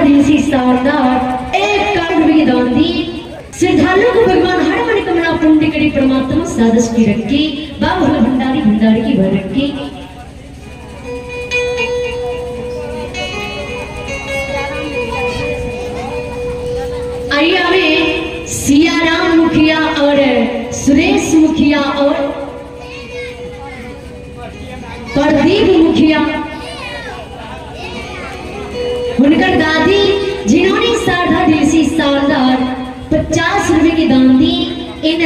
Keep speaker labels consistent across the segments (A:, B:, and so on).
A: दिल से शानदार 51 रुपये की दान दी। श्रद्धालु को भगवान हर मनोकामना पुण्य करे परमात्मा सादस की रखी, बाबा भंडारी भंडारी की भर रखी। आइए हमें सियाराम मुखिया और सुरेश मुखिया और प्रदीप मुखिया, उनकर दादी जिन्होंने साधा दिल से शानदार 50 रुपए की दान दी, इन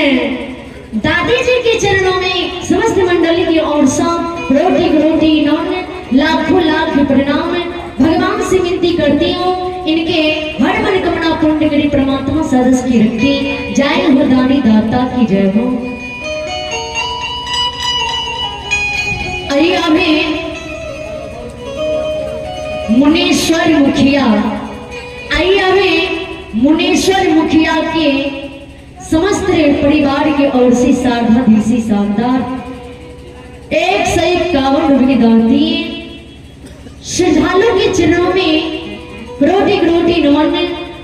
A: दादी जी के चरणों में समस्त मंडली की ओर से रोटी रोटी नॉन लाखों लाख प्रणाम। भगवान से विनती करती हूँ इनके हर मनोकामना पूर्ण करे परमात्मा सदस्य की रखी। जय हो दानी दाता की जय हो। अरे अभी मुनेश्वर मुखिया, आइए अभी मुनेश्वर मुखिया के समस्त परिवार के ओर से साधा दिल से शानदार 151 रुपए की दान दिए। श्रद्धालु के चरणों में रोटी रोटी नमन,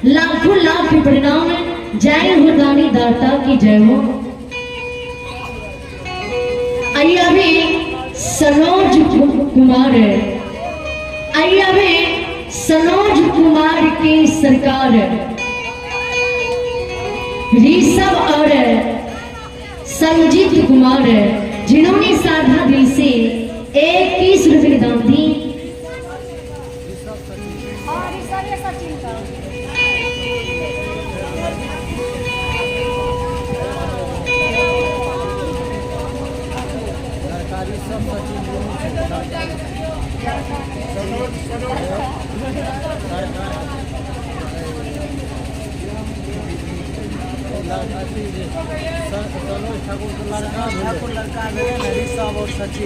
A: लाखों लाख प्रणाम। जय हो दानी दाता की जय हो। आइए अभी सनोज कुमार, आइए अभी सनोज कुमार की सरकार ऋषभ और संजीत कुमार जिन्होंने साधा दिल से 21 रुपए की दान दी।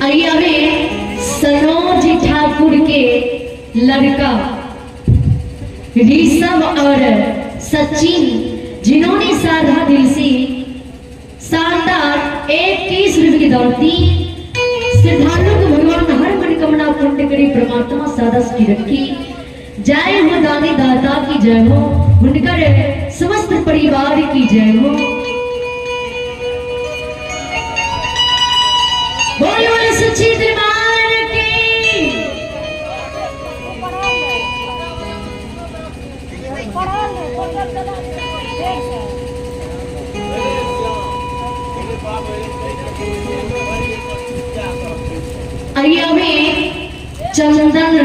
A: आइए अभी सनोज ठाकुर के लड़का ऋषभ और सचिन जिन्होंने साधा दिल से शानदार 21 रुपए की दौड़ दी। श्रद्धालु को भगवान हर मनोकामना पूर्ण करे परमात्मा सादा की रखी। जय हो दानी दाता की जय हो, उनकर समस्त परिवार की जय हो। बोलो सच्ची दरबार की। आइए अभी चंदन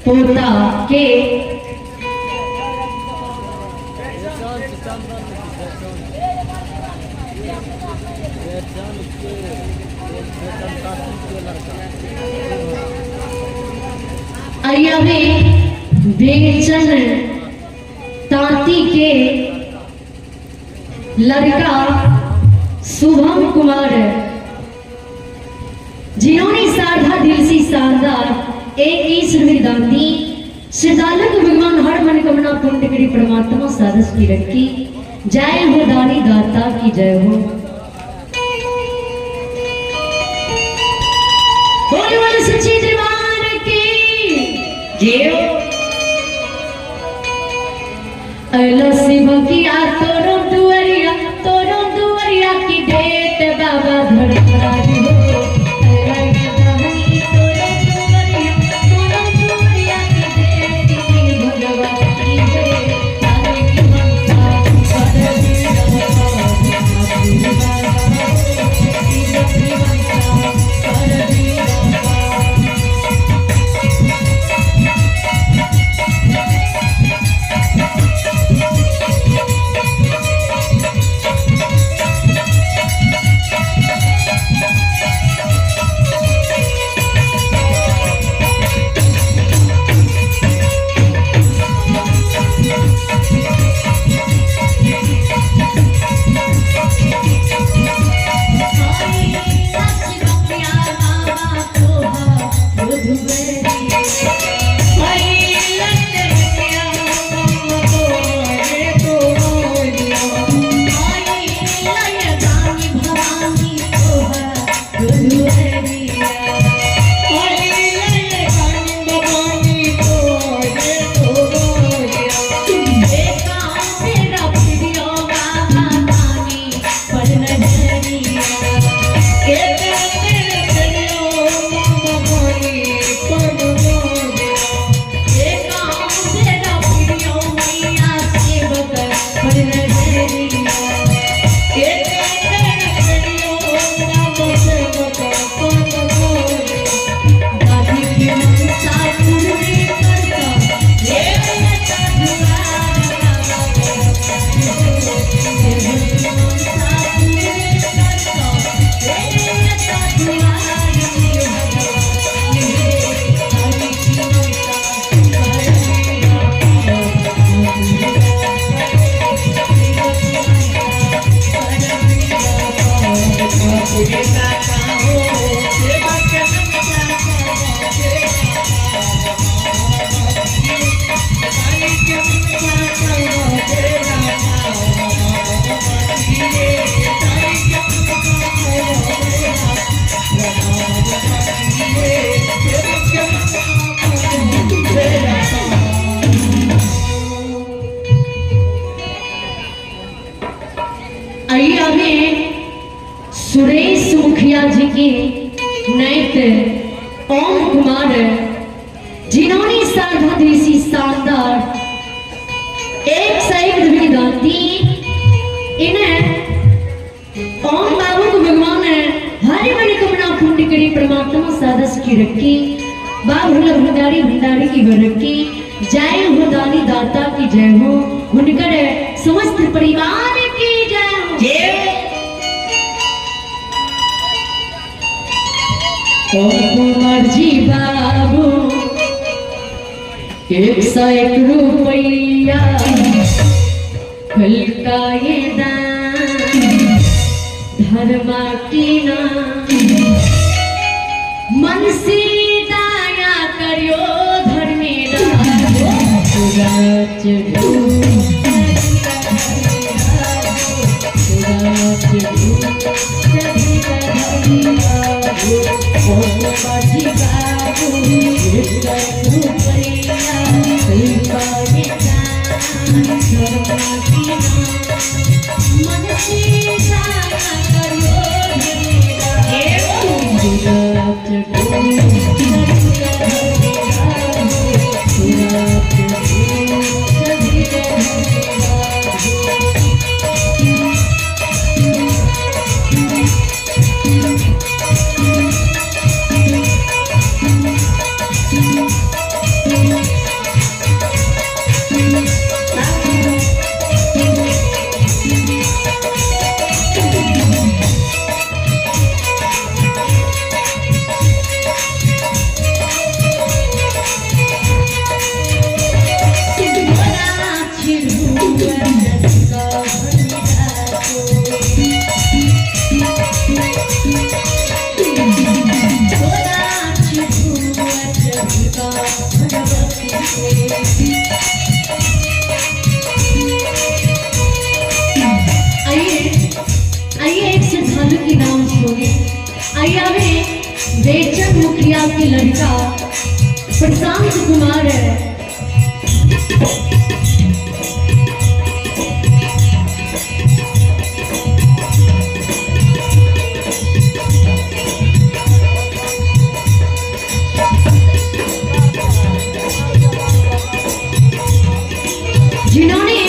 A: पोता के आइए अभी बेचन तांती के लड़का शुभम कुमार जिन्होंने साधा दिल से शानदार 21 रुपए दान दी। श्रद्धालु को भगवान हर मनोकामना पूर्ण करे परमात्मा साधस की रखी। जय हो दानी दाता की जय हो। बोले बोले सच्ची दरबार की जय हो। अलो शिव किया तोरो दुआरिया, तोरो दुआरिया की देत बाबा धर्मराज हो। तोरो दुआरिया, तोरो दुआरिया की देत भगवान हो। तारे की मनसा कर दान दिए। इन्हें ओम बाबू को भगवान है हरि मनोकामना पूर्ण करी परमात्मा सादस की रखी, बाबू भंडारी भंडारी की बरकी, जय हो दानी दाता की जय हो, उनकर समस्त परिवार की जय हो। ओम कुमार जी बाबू 101 रुपया हल्का ये दान धर्मा की नाम, मन से दाया करियो धर्मे आइए एक श्रद्धालु की नाम सुने। आइए हमें बेचन मुखिया के लड़का प्रशांत कुमार है। जिन्होंने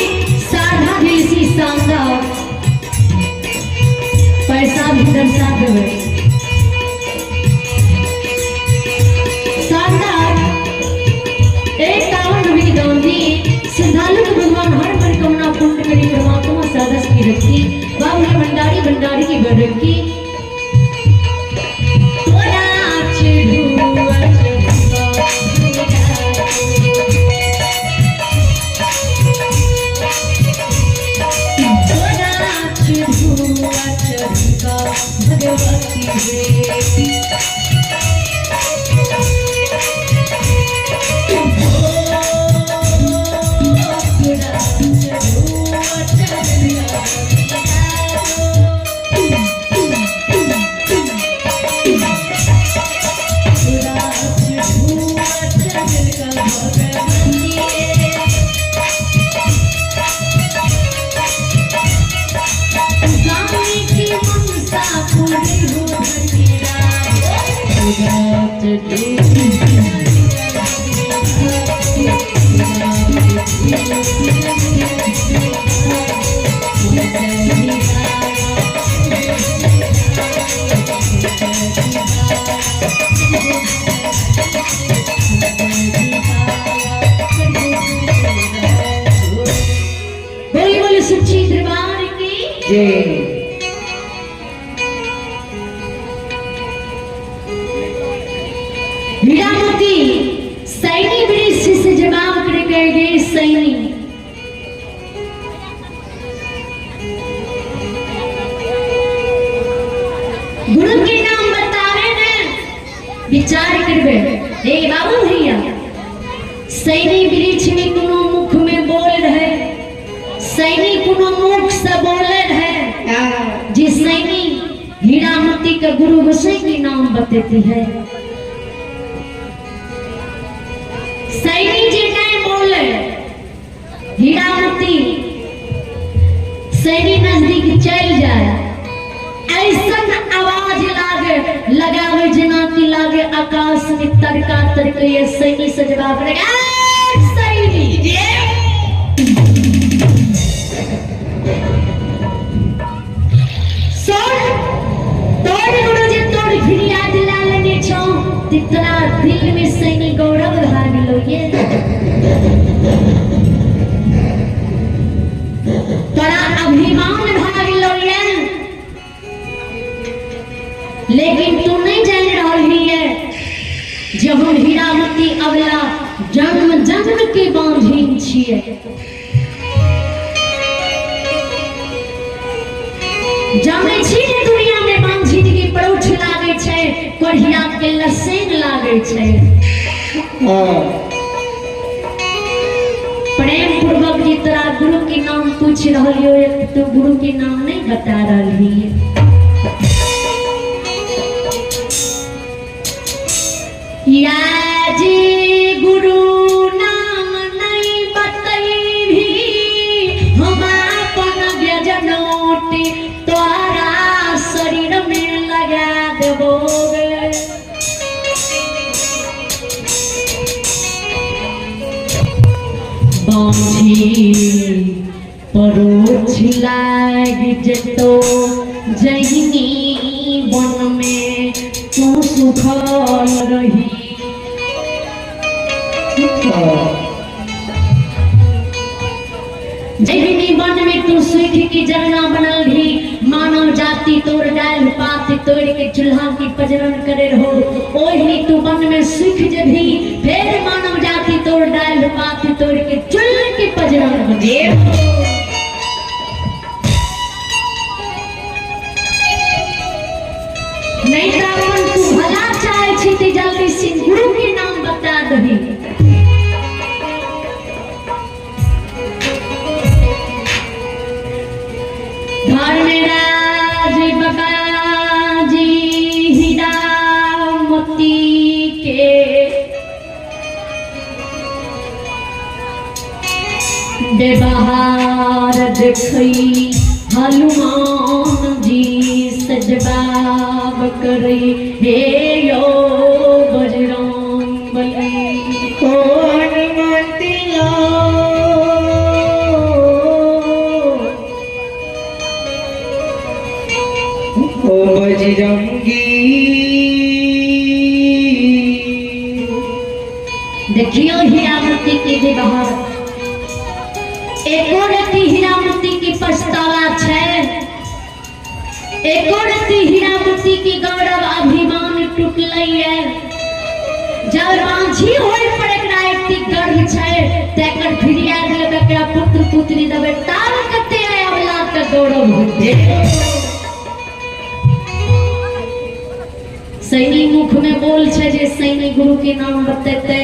A: साधा दिल से शानदार पैसा भी दर्शा देवे, शानदार 51 रुपये की दान दिए। श्रद्धालु को भगवान हर मनोकामना पूर्ण करे परमात्मा सादस की रखी, बाबू भंडारी भंडारी की बर रखी। बोले बोले सच्ची दरबार की
B: जय।
A: हीरामती सैनी वृक्ष से जवाब कर गए सैनी। गुरु के नाम बतावे ने विचार करबे। हे बाबू भैया, सैनी वृक्ष में कोनो मुख में बोल रहे, सैनी कोनो मुख से बोल रहे। जी सैनी हीरामती का गुरु गोसाई के नाम बताती है। सैनी जी नहीं बोले, हीरामती सैनी नजदीक चल जाए, ऐसा आवाज लागे लगावे जना की लागे आकाश में तड़का तड़के। ये सैनी से जवाब लगा सैनी। छियै। जानै छी जे दुनिया में बांझिन के परोछ लागै छै, कोढ़िया के लसेन लागै छै। प्रेम पूर्वक जी तोरा गुरु के नाम पूछ रहलियो, एक तू गुरु के नाम नहीं बता रहली। या जी गुरु नाम नहीं बतैभी, हम अपन व्यजनोटी तोरा शरीर में लगा देबो गे। बाँझी परोछ लागि जेतो जहिनी वन में तू सुखल रही। जहिनी वन में तू सुख की जरना बनल रही, मानव जाति तोड़ डाल पात तोड़ के चूल्हा की पजरन करे रहो, ओहिनी तू वन में सुख जभी, फिर मानव जाति तोड़ डाल पात तोड़ के चूल्हा की पजरन बजे। नहीं तो अपन तू भला चाहे छी ते जल्दी से गुरु के नाम बता दही। धर्मराज बाबा जी हीरा मोती के व्यवहार देखई, हनुमान जी सजबाब करई, हे यो बजरंग बली।
B: ओ हनुमंतिया, ओ बजरंगी।
A: देखियो हीरामती के व्यवहार, एको रति हीरामती के पछतावा छै, एको रति हीरामती के गौरव अभिमान टूटलैया। जब बाँझी होय पर एकरा एते गर्व छै, तेकर फिरिया देलक एकरा पुत्र पुत्री देबै, तार कते आय औलाद के गौरव होते। सैनी मुख में बोल छै जे सैनी गुरु के नाम बतेते,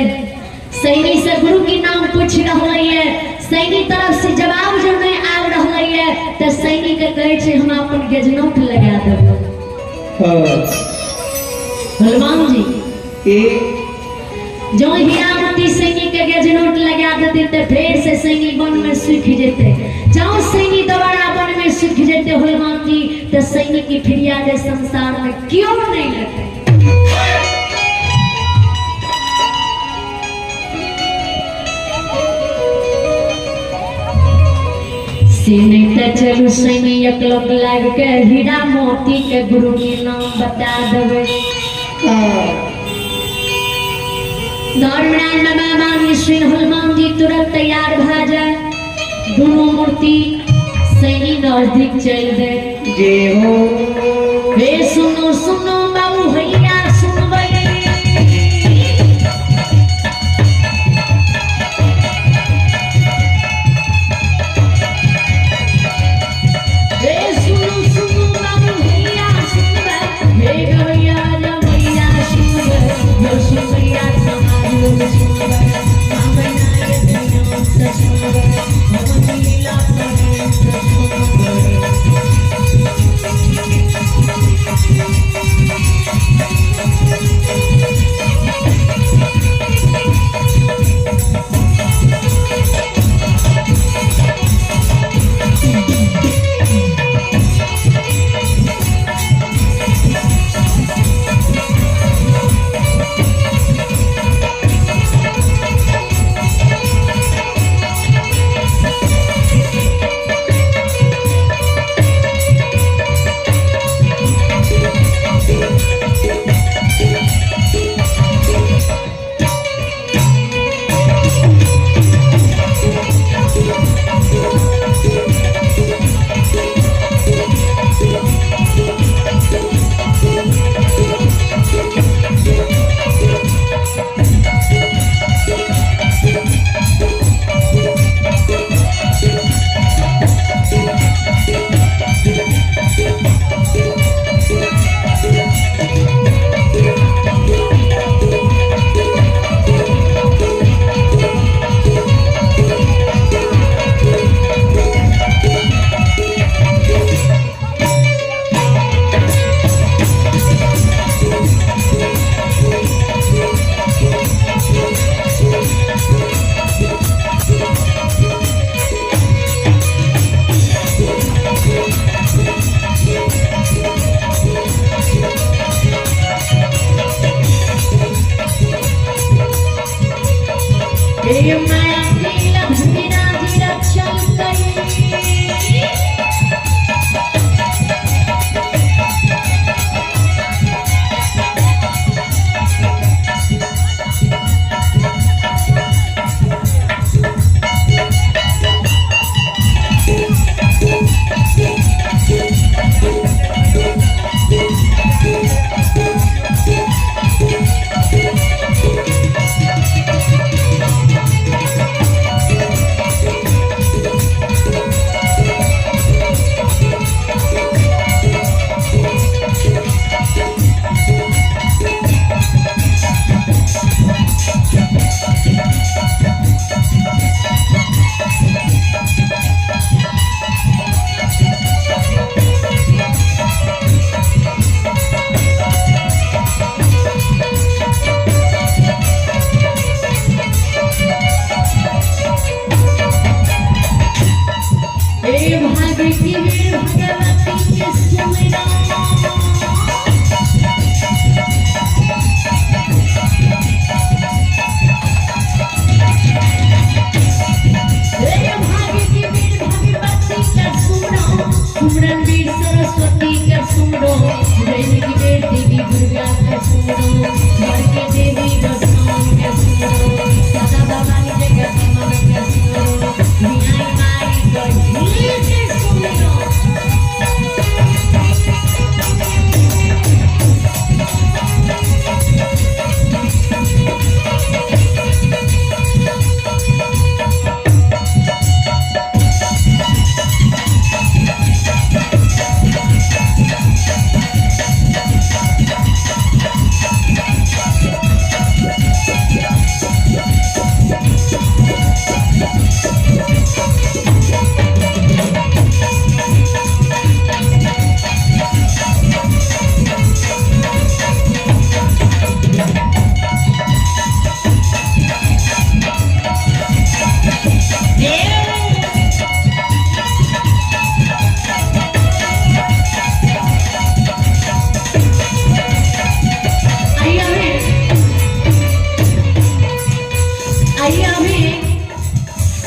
A: सैनी से गुरु के नाम पूछ रहलै है, सैनी तरफ से जवाब जो नहीं आबि रहलै है, तऽ सैनी के कहै छै हम अपन गेजनौट लगा देबो। हनुमान जी
B: ए
A: जो हीरामती सैनी के गेजनोट लगा देते ते फेर से सैनी वन में सूख जेते। जो सैनी दोबारा वन में सूख जेते हनुमान जी, ते सैनी की फिरियाद संसार में क्यों नहीं लेते। से नहीं ते चलू सैनी एकलोक लाग के हीरा मोती के गुरु के नाम बता देवे। धर्मराज बाबा बामेश्वर हनुमान जी तुरंत तैयार भा जाए, दोनों मूर्ति सैनी नजदीक चल दे।
B: जय हो।
A: हे सुनो सुनो बाबू भैया सुनबै, हे सुनो सुनो बाबू भैया सुनबै, हे गवैया रमैया सुनबै, यो सुनैया समाज सुनबै, मामनाय दुनिया से सुनबै, हम लीला प्रेम से सुनबै।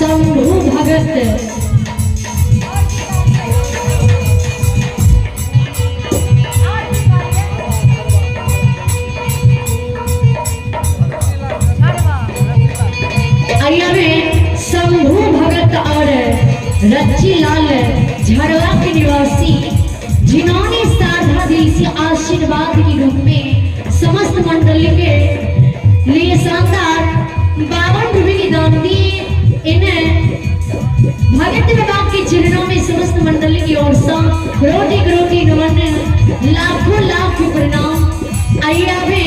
A: शंभू भगत। आइए में शंभू भगत और रच्ची लाल झड़वा के निवासी, जिन्होंने साधा दिल से आशीर्वाद के रूप में समस्त मंडली के लिए शानदार 52 रुपए की दान दिए। इन्हें भगत बाबा के चरणों में समस्त मंडली की ओर से रोटी रोटी नमन, लाखों लाख प्रणाम। आइए अभी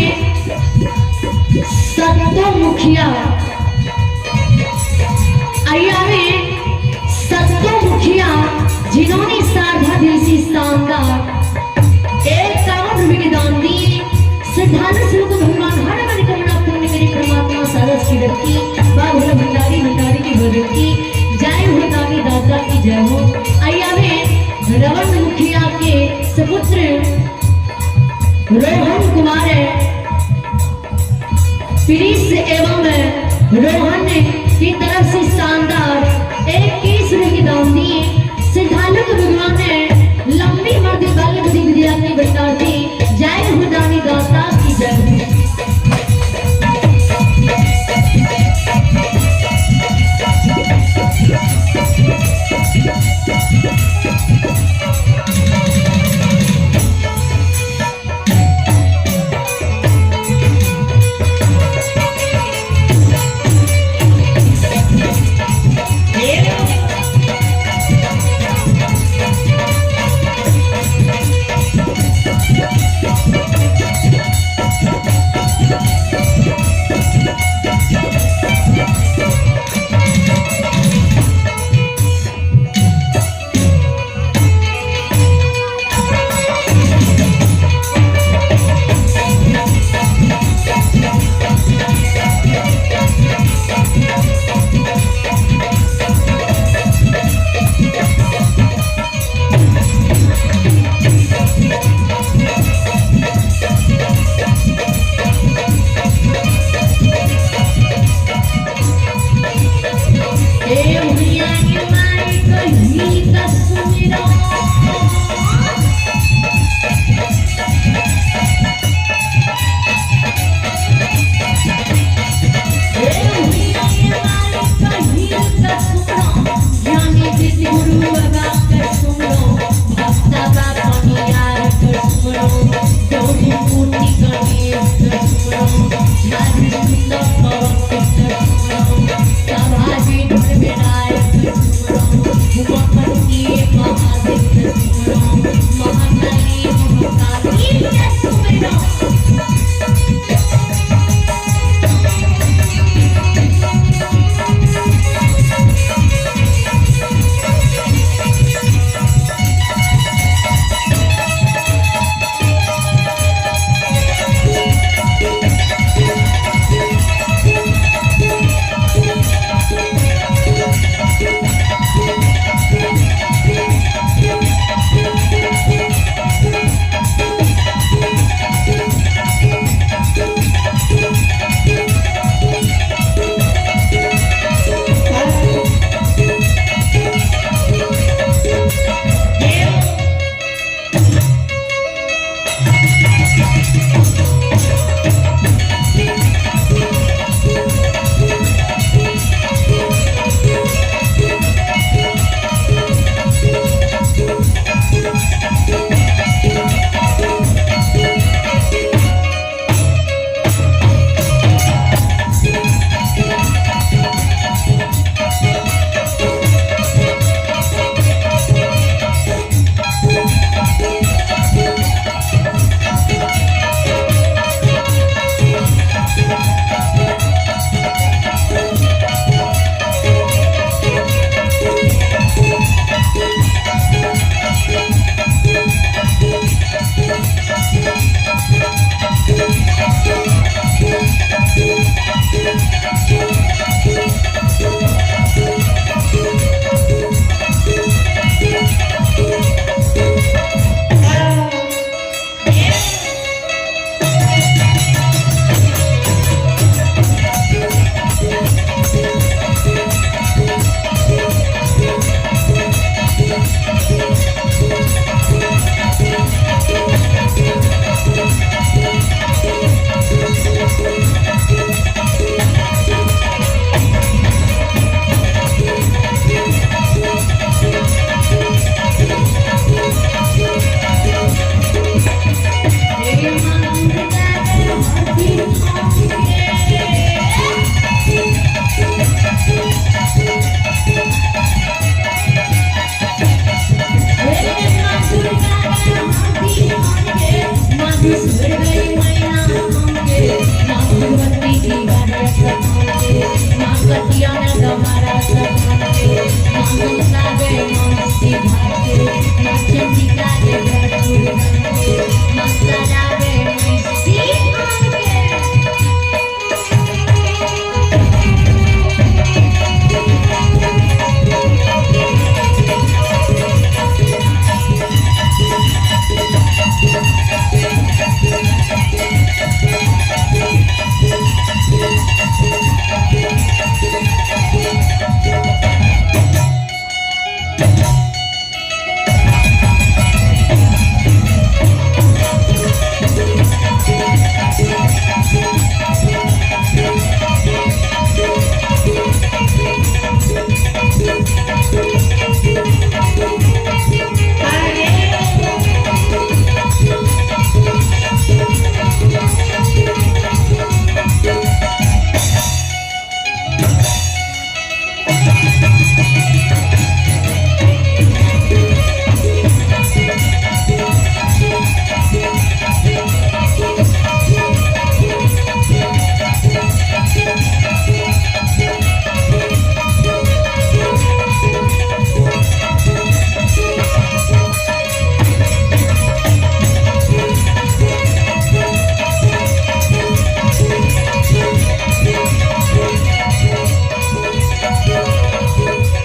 A: सत्तो मुखिया, आइए सत्तो मुखिया, जिन्होंने साधा दिल से शानदार 51 रुपए के दान दिए। श्रद्धालु स्वरूप भगवान हर मन कामना पूर्ण करे, परमात्मा सारस की रखी। बाबा भंडारी।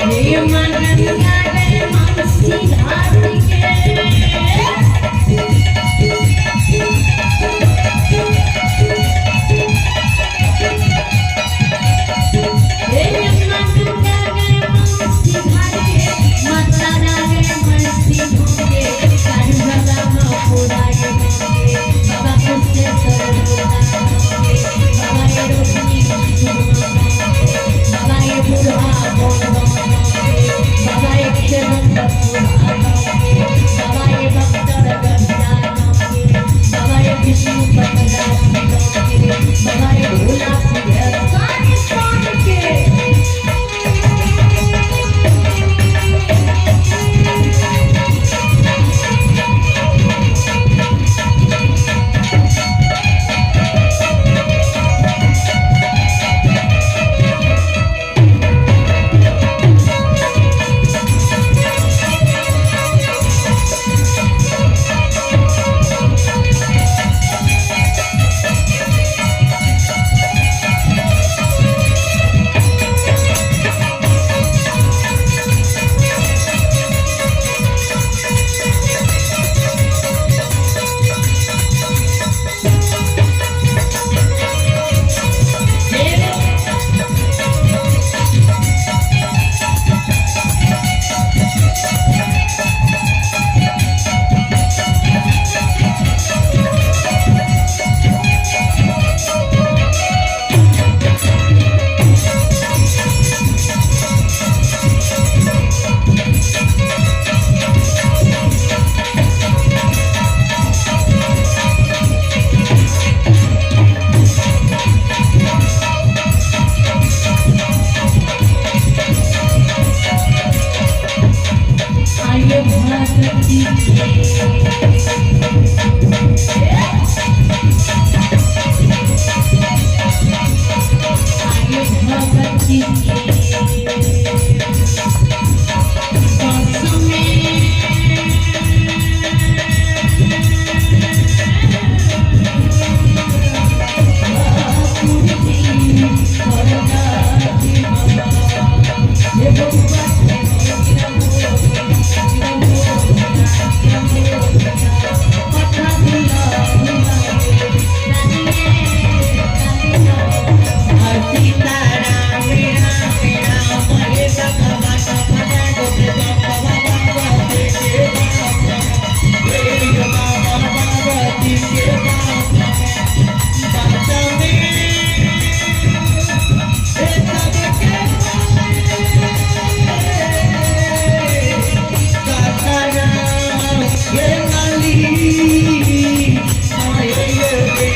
A: हे मां गंगा रे मानसी घाट के। हे मां गंगा रे मानसी घाट के, माता रे मस्ती ढूंढे, कारू बाबा मां पुराए मांगे, बाबा कुछ सर होता मांगे, बाबा ये रोशनी मांगे, बाबा ये बुढ़ा बोल मांगे, बाबा ये खेलन बसुरा मांगे, बाबा ये बख्तर गंजा मांगे, बाबा ये विष्णु पतला मांगे, बाबा ये भोला सिंह सारे पान के। आइए भगती के। आइए भगती के बस में।
B: सीताराम राम राम हे भगवान भजा गोपी बाबा बाबा के बाबा हे बाबा बाबा के बाबा बाबा में हे सबके सीताराम हे लाली आए रे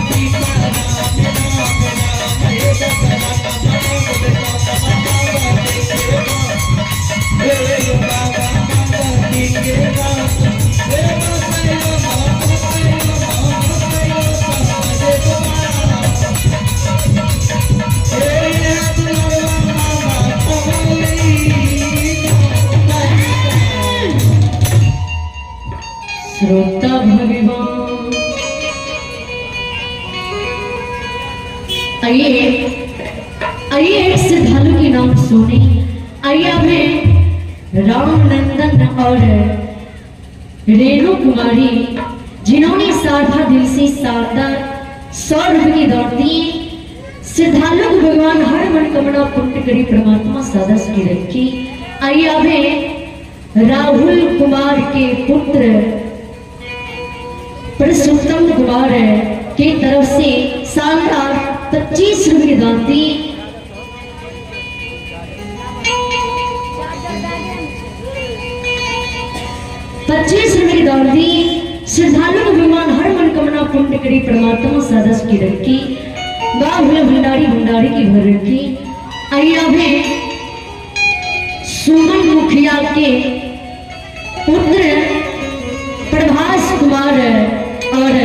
B: सीताराम राम राम हे
A: श्रोता भगवान, आइए आइए एक श्रद्धालु के नाम सुने। आइए अब है रामनंदन और रेणु कुमारी, जिन्होंने साधा दिल से शानदार 100 रुपए की दौड़ दी। श्रद्धालु को भगवान हर मनोकामना पूर्ण करी, परमात्मा सदा सुखी रखी। आइए अब है राहुल कुमार के पुत्र पुरुषोत्तम कुमार के तरफ से शानदार 25 रुपए की दान दी। 25 रुपए की दान दी। श्रद्धालु को भगवान हर मनोकामना पूर्ण करी, परमात्मा सदा सुखी रखी। बाहुल भंडारी भंडारी की भर रखी। आइए अब है सुमन मुखिया के पुत्र प्रभास कुमार और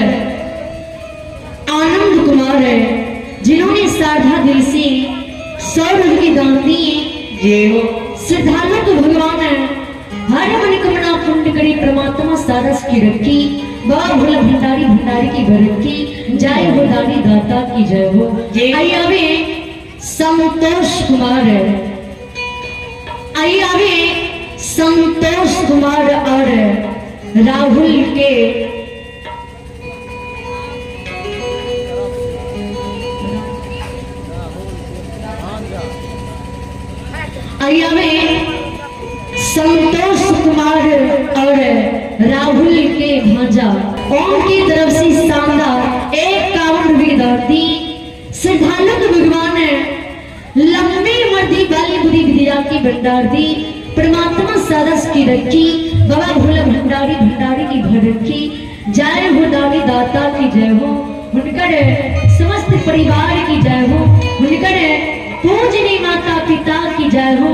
A: आनंद कुमार, जिन्होंने साधा दिल से 100 रुपये की दान दिए।
B: जय हो।
A: श्रद्धालु को भगवान हर मनोकामना पूर्ण करी, परमात्मा सारस की रखी, बाबा भोला भंडारी भंडारी की भरकी जय हो, दानी दाता की जय हो।
B: जय।
A: आइए अभी संतोष कुमार, आइए अभी संतोष कुमार और राहुल के आइए अभी संतोष कुमार और राहुल के भांजा ओम की तरफ से शानदार 51 रुपये दान दी। श्रद्धालु को भगवान लंबी मर्दी वाली बुद्धि विद्या की भंडार दी, परमात्मा सरस की रखी, बाबा भोला भंडारी भंडारी की भर रखी जय हो, दानी दाता की जय हो, हुनकर समस्त परिवार की जय हो, हुनकर पूजनी माता पिता की जय हो।